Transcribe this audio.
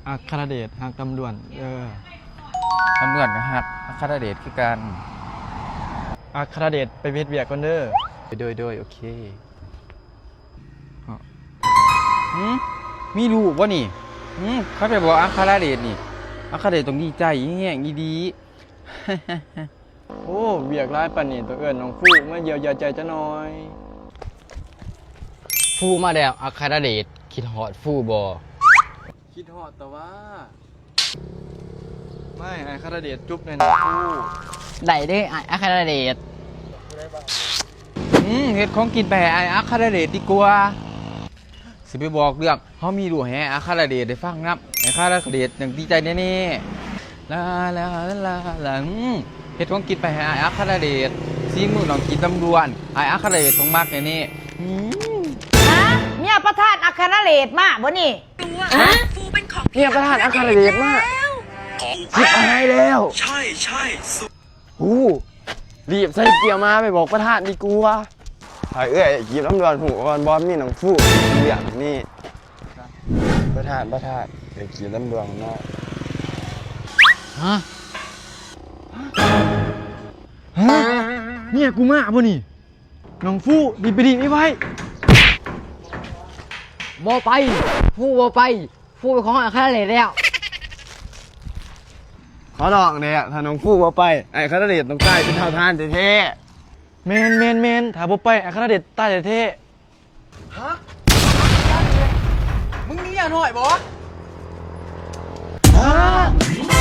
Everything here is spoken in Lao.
ອັກຄະລະເດດຮັກລຳດວນເດີ. ລຳດວນກໍຮັກອັກຄະລະເດດຄືກັນ. ອັກຄະລະເດດໄປເຮັດວຽກກ່ອນເດີ. ໂດຍ ໂດຍ ໂອເຄ. ຫຶ ມີລູກບໍ່ນີ້? ຫຶ ຄັນໄປບອກອັກຄະລະເດດນີ້ ອັກຄະລະເດດຕ້ອງດີໃຈແຮງອີ່ຫຼີ. ໂອ້ ວຽກຫຼາຍປານນີ້ ຕ້ອງເອີ້ນນ້ອງຟູມາຢຽວຢາໃຈຈັກໜ່ອຍ. ຟູມາແລ້ວ ອັກຄະລະເດດ ຄິດຮອດຟູບໍ່? ຄິດຮອດຕະຫວາ. ມາໃຫ້ອ້າຍອັກຄະລະເດດຈູບແດ່ນ້ອງຟູ. ໄດ້ເດ້ອ້າຍອັກຄະລະເດດ. ອືມ ເຮັດຂອງກິນໄປໃຫ້ອ້າຍອັກຄະລະເດດດີກວ່າ. ຊິໄປບອກເລື່ອງເຮົາມີລູກໃຫ້ອ້າຍອັກຄະລະເດດໄດ້ຟັງນຳ. ອ້າຍອັກຄະລະເດດຈັ່ງດີໃຈແນ່ໆ. ລາ ລາ ລາ ລາ ອືມ ເຮັດຂອງກິນໄປໃຫ້ອ້າຍອັກຄະລະເດດ. ສີມືນ້ອງກິນລຳດວນ ອ້າຍອັກຄະລະເດດຕ້ອງມັກແນ່ໆ. ອືມ ຮະ? ເມຍປະທານອັກຄະລະເດດມາບໍ່ນີ້? ຮະ? ເມຍປະທານອັກຄະລະເດດມາ. ຊິບຫາຍແລ້ວ. ໂອ້ ຣີບໃສ່ເກຍມາໄປບອກປະທານດີກວ່າ. ໃຫ້ເອື້ອຍກີບລຳດວນຮູ້ກ່ອນ ບໍ່ມີນ້ອງຟູເລື່ອງນີ້. ປະທານ ປະທານ ເອື້ອຍກີບລຳດວນເນາະ. ຮະ? ຮະ? ເມຍກູມາບໍ່ນີ້? ນ້ອງຟູ ດີບໄປດີບໄວໆ. ບໍ່ໄປ ຟູບໍ່ໄປ. ຟູເປັນຂອງອັກຄະລະເດດແລ້ວ. ຂໍຮ້ອງແດ່ ຖ້ານ້ອງຟູບໍ່ໄປ ອ້າຍອັກຄະລະເດດຕ້ອງຕາຍເປັນເທົ່າທານແທ້ໆ. ແມ່ນໆໆ ຖ້າບໍ່ໄປ ອັກຄະລະເດດຕາຍແທ້ໆ. ຮະ? ມຶງມີຍານ້ອຍບໍ່? ຮະ?